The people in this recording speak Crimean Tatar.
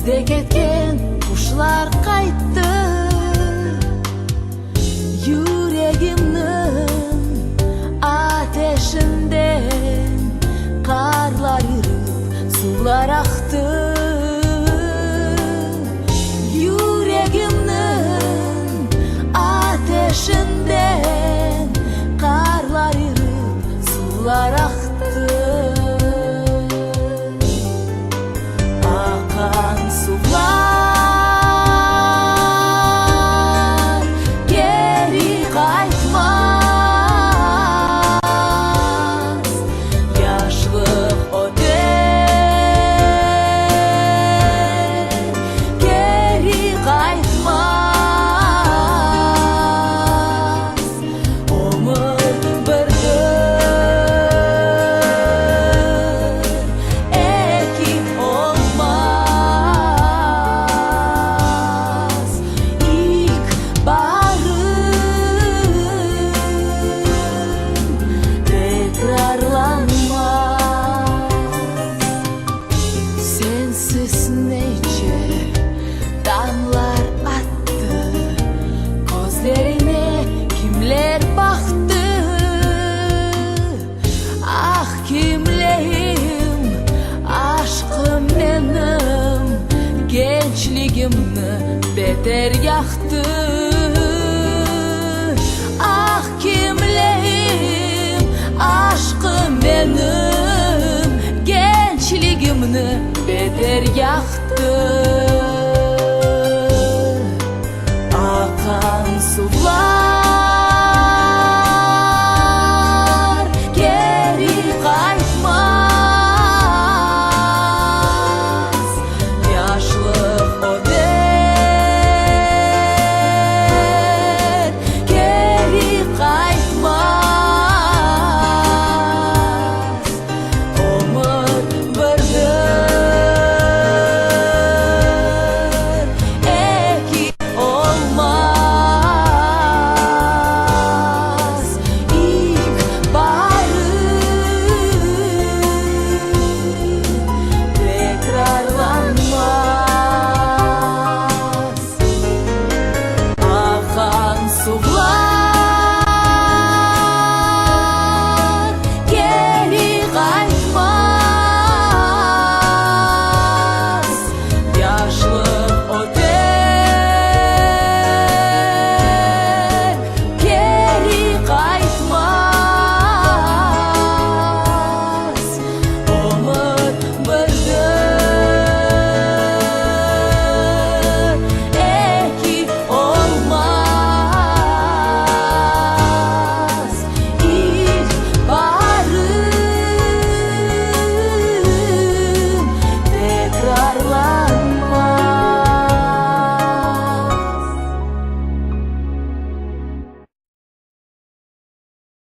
Küzde ketken quşlar qayttı. Yüregimniñ ateşinden qarlar irip, suvlar aqtı. Yüregimniñ ateşinden qarlar irip, suvlar aqtı. Aqan suvlar keri qaytmaz, Yaşlıq öter, keri qaytmaz, Ömür birdir, eki olmaz. İlk baarım tekrarlanmaz. Sensiz nece tañlar attı, Közlerime kimler baqtı? Ah, kimleyim, aşqım menim, Gençligimni beter yaqtı. Ah, kimleyim, aşqım menim, Gençligimni beter yaqtı. Aqan suvlar.